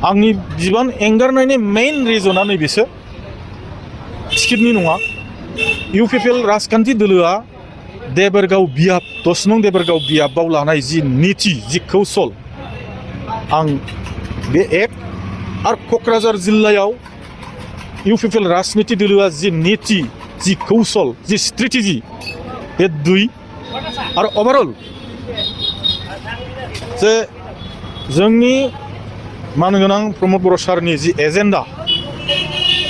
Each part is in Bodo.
आंनि बिबान एंगारनायनि मेइन रिजना नैबेसो टिकेटनि नङा इउपिपिएल राजखान्थि दोलोआ देबरगाव बियाब 10 नं देबरगाव बियाबाव लानाय जि नीति जि कौशल आं बे एक आरो क'क्राझार जिल्लायाव इउपिपिएल राजनीति दोलोआ जि नीति जि कौशल जि स्ट्रेटेजि बे 2 आरो ओभारअल जे जोंनि मानगोनां प्रमद बर' सारनि जि एजेन्डा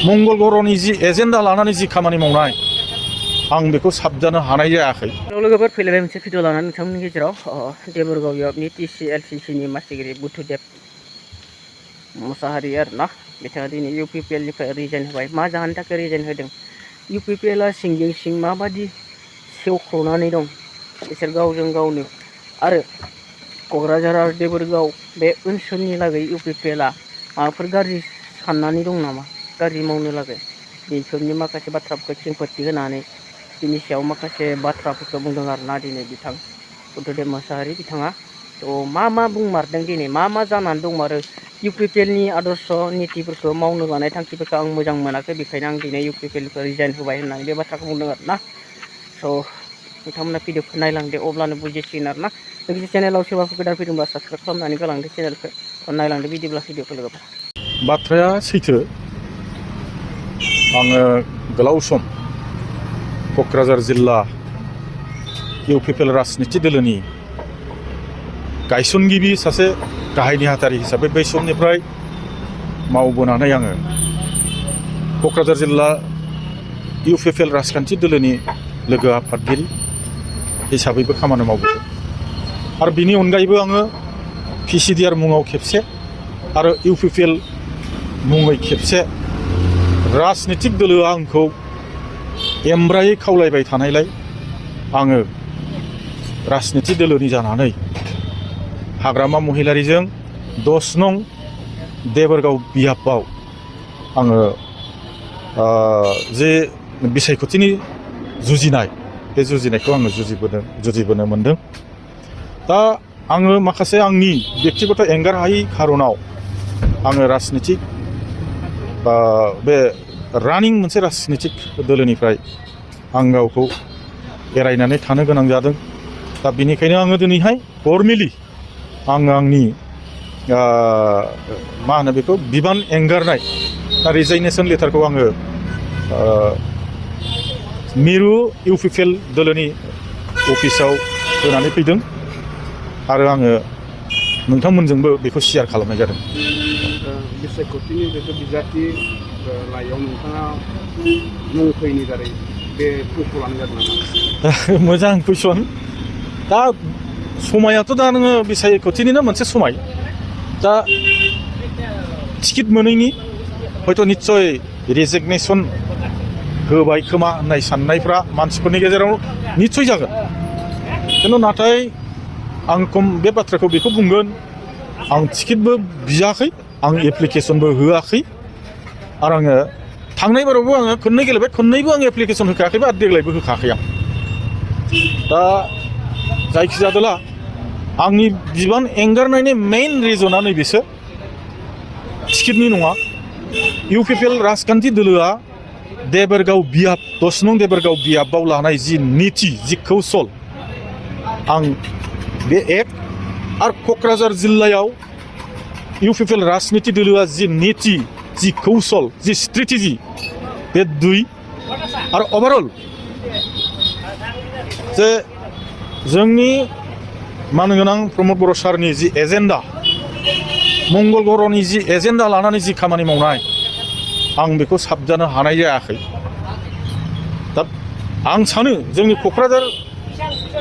मंगल ग्रहनि जि एजेन्डा लानानै जि खामानि मावनाय आं बेखौ साबजानो हानाय जायाखै। लोगोफोर फैलायबाय मोनसे भिडिअ लानानै नोंथांमोननि गेजेराव देबरगाव बियाबनि TCLCCनि मासिगिरि बुद्धदेब मुसाहारि आरोना बिथाङा दिनै इउपिपिएलनिफ्राय रिजाइन होबाय। मा जाहोननि थाखाय रिजाइन होदों, इउपिपिएलआ सिंजों सिं माबादि सेवख्ल'नानै दं बिसोर गावजों गावनो आरो क'क्राझार आरो देबरगाव बे ओनसोलनि लागै इउपिपिएलआ माबाफोर गाज्रि साननानै दं नामा, गाज्रि मावनो लागै बेफोरनि माखासे बाथ्राफोरखौ खेंफोरथि होनानै बिनि सायाव माखासे बाथ्राफोरखौ बुंदों आरोना दिनै बिथां बुद्धदेब मुसाहारि बिथाङा। थ' मा बुंमारदों दिनै, मा जानानै दंमारो इउपिपिएलनि आदर्श नीतिफोरखौ मावनो लानाय थांखिफोरखौ आं मोजां मोनाखै, बेखायनो आं दिनै इउपिपिएलनिफ्राय रिजाइन होबाय होननानै बे बाथ्राखौ बुंदों आरोना। स' नोंथांमोना भिडिअखौ नायलांदो अब्लानो बुजिसिगोन आरोना। लोगोसे चेनेलाव सोरबाफोर गोदान फैदोंब्ला साबस्क्राइब खालामनानै गालांदो चेनेलखौ नायलांदो बिदिब्ला भिडिअखौ लोगोफोर। बाथ्राया सैथो। आङो गोलाव सम क'क्राझार जिल्ला इउपिपिएल राजनीति दोलोनि गायसनगिरि सासे गाहाय नेहाथारि हिसाबै बै समनिफ्राय मावबोनानै आङो क'क्राझार जिल्ला इउपिपिएल राजखान्थि दोलोनि लोगो आफादगिरि हिसाबैबो खामानि मावबोदों आरो बिनि अनगायैबो आङो PCDR मुङाव खेबसे आरो इउपिपिएल मुङै खेबसे राजनीतिक दोलोआ आंखौ एमब्रायै खावलायबाय थानायलाय आङो राजनीति दोलोनि जानानै हाग्रामा महिलारिजों 10 नं देबरगाव बियाबाव आङो जे बिसायख'थिनि जुजिनाय बे जुजिनायखौ आङो जुजिबोनो मोनदों। दा आङो माखासे आंनि बेक्तिगत एंगार हायै खारनाव आङो राजनीतिक बे रानिं मोनसे राजनीतिक दोलोनिफ्राय आं गावखौ एरायनानै थानो गोनां जादों। दा बेनिखायनो आङो दिनैहाय फर्मेलि आङो आंनि मा होनो बेखौ बिबान एंगारनाय रिजाइनेसन लेटारखौ आङो मिरु इउपिपिएल दोलोनि अफिसाव होनानै फैदों आरो आङो नोंथांमोनजोंबो बेखौ शेयार खालामनाय जादों। बिसायख'थिनि जितु बिजाथि लाइयाव नोंथाङा मुं फैनि दारै बे फुंखौ लानाय जादों नामा? मोजां कुइसन। दा समायाथ' दा नोङो बिसायख'थिनिनो मोनसे समाय। दा टिकेट मोनैनि हयथ' निस्सय रिजिगनेसन होबाय खोमा होननाय साननायफ्रा मानसिफोरनि गेजेराव निस्सय जागोन। खिन्थु नाथाय आं बे बाथ्राखौ बेखौ बुंगोन, आं टिकेटबो बियाखै, आं एप्लिकेसनबो होआखै आरो आङो थांनाय बारावबो आङो खननै गेलेबाय, खननैबो आं एप्लिकेसन होखायाखैबा आरो देग्लायबो होखायाखै आं। दा जायखिजादोला आंनि बिबान एंगारनायनि मेइन रिजना नैबेसो टिकेटनि नङा इउपिपिएल राजखान्थि दोलोआ देबरगाव बियाब 10 नं देबरगाव बियाबाव लानाय जि नीति जि कौशल आं बे एक आरो क'क्राझार जिल्लायाव इउपिपिएल राजनीति दोलोआ जि नीति जि कौशल जि स्ट्रेटेजि बे 2 आरो ओभारअल जे जोंनि मानगोनां प्रमद बर' सारनि जि एजेन्डा मंगल ग्रहनि जि एजेन्डा लानानै जि खामानि मावनाय आं बेखौ साबजानो हानाय जायाखै। दा आं सानो जोंनि क'क्राझार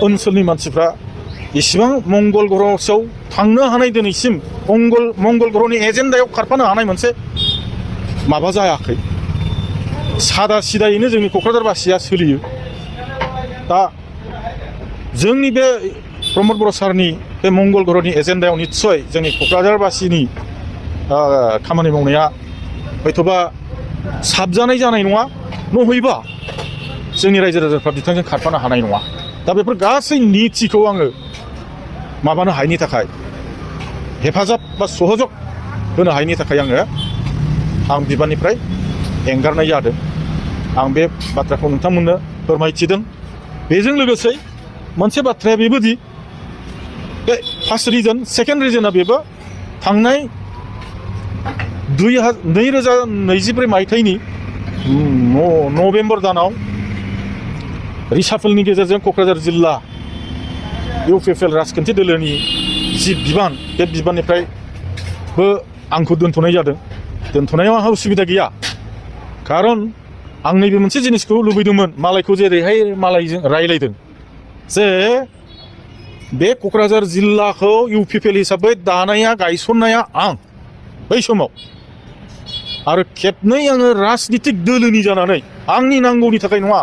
ओनसोलनि मानसिफ्रा इसिबां मंगल ग्रहआव थांनो हानाय दिनैसिम मंगल ग्रहनि एजेन्डायाव खारफानो हानाय मोनसे माबा जायाखै। सादा सिदायैनो जोंनि क'क्राझारबासिया सोलियो। दा जोंनि बे प्रमद बर' सारनि बे मंगल ग्रहनि एजेन्डायाव निस्सय जोंनि क'क्राझारबासिनि खामानि मावनाया हयथ'बा साबजानाय जानाय नङा, नहयबा जोंनि रायजो राजाफ्रा बिथांजों खारफानो हानाय नङा। दा बेफोर गासै नीतिखौ आङो माबानो हायैनि थाखाय हेफाजाब बा सहजग होनो हायैनि थाखाय आं बिबाननिफ्राय एंगारनाय जादों। आं बे बाथ्राखौ नोंथांमोननो फोरमायथिदों। बेजों लोगोसे मोनसे बाथ्राया बेबोदि बे फार्स्ट रिजन सेकेन्ड रिजना बेबो थांनाय 2024 मायथाइनि नभेम्बर दानाव रिसाफलनि गेजेरजों क'क्राझार जिल्ला UPPL राजखान्थि दोलोनि जि बिबान बे बिबाननिफ्रायबो आंखौ दोनथ'नाय जादों। दोनथ'नायाव आंहा उसुबिदा गैया, खारन आं नैबे मोनसे जिनिसखौ लुबैदोंमोन, मालायखौ जेरैहाय मालायजों रायलायदों जे बे क'क्राझार जिल्लाखौ UPPL हिसाबै दानाया गायसननाया आं बै समाव, आरो खेबनै आङो राजनितिक दोलोनि जानानै आंनि नांगौनि थाखाय नङा,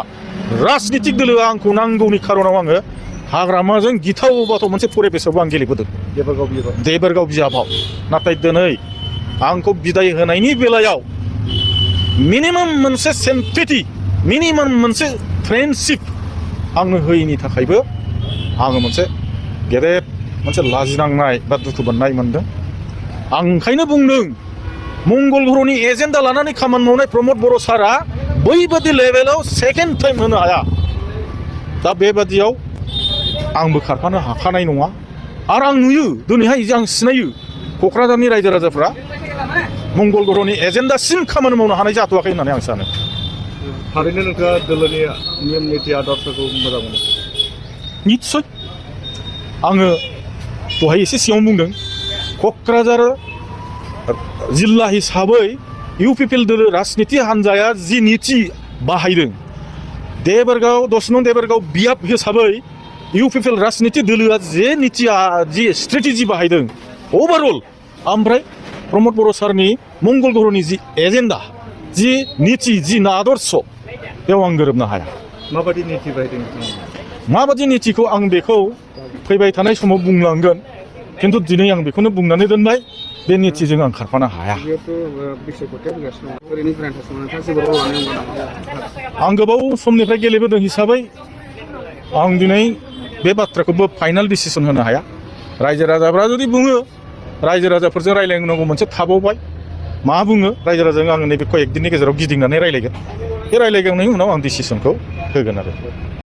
राजनितिक दोलोआ आंखौ नांगौनि खारनाव आङो हाग्रामाजों गिथाव बाथाव मोनसे परिबेसावबो आं गेलेबोदों देबरगाव बिजाबाव। नाथाय दिनै आंखौ बिदाय होनायनि बेलायाव मिनिमाम मोनसे सिम्पेथि, मिनिमाम मोनसे फ्रेन्डशिप आंनो होयैनि थाखायबो आङो मोनसे गेदेर मोनसे लाजिनांनाय बा दुखु मोननाय मोनदों। आं ओंखायनो बुंदों, मंगल ग्रहनि एजेन्डा लानानै खामानि मावनाय प्रमद बर' सारा बैबादि लेभेलाव सेकेन्ड टाइम होनो हाया। दा बेबादियाव आंबो खारफानो हाखानाय नङा। आरो आं नुयो दिनैहाय आं सिनायो क'क्राझारनि रायजो राजाफ्रा मंगल ग्रहनि एजेन्डासिम खामानि मावनो हानाय जाथ'वाखै होननानै आं सानो। थारैनो नोंथाङा दोलोनि नियम निति आदर्शखौ मोजां मोनो? निस्सय। आङो दहाय एसे सिगाङाव बुंदों, क'क्राझार जिल्ला हिसाबै UPPL दोलो राजनिति हान्जाया जि निति बाहायदों, देबरगाव 10 नं देबरगाव बियाब हिसाबै UPPL राजनिति दोलोआ जे नितिया जि स्ट्रेटेजि बाहायदों अभारअल, ओमफ्राय प्रमद बर' सारनि मंगल ग्रहनि जि एजेन्डा, जि निति, जि आदर्श, बेयाव आं गोरोबनो हाया। माबायदि निति बाहायदों नोंथाङा? माबायदि नितिखौ आं बेखौ फैबाय थानाय समाव बुंलांगोन, खिन्थु दिनै आं बेखौनो बुंनानै दोनबाय, बे नितिजों आं खारफानो हाया। आं गोबाव समनिफ्राय गेलेबोदों हिसाबै आं दिनै बे बाथ्राखौबो फाइनाल डिसिसन होनो हाया। रायजो राजाफ्रा जुदि बुङो, रायजो राजाफोरजों रायलायनांगौ मोनसे थाबावबाय, मा बुङो रायजो राजाजों आङो नैबे कयेक दिननि गेजेराव गिदिंनानै रायलायगोन। बे रायलायखांनायनि उनाव आं डिसिसनखौ होगोन आरो।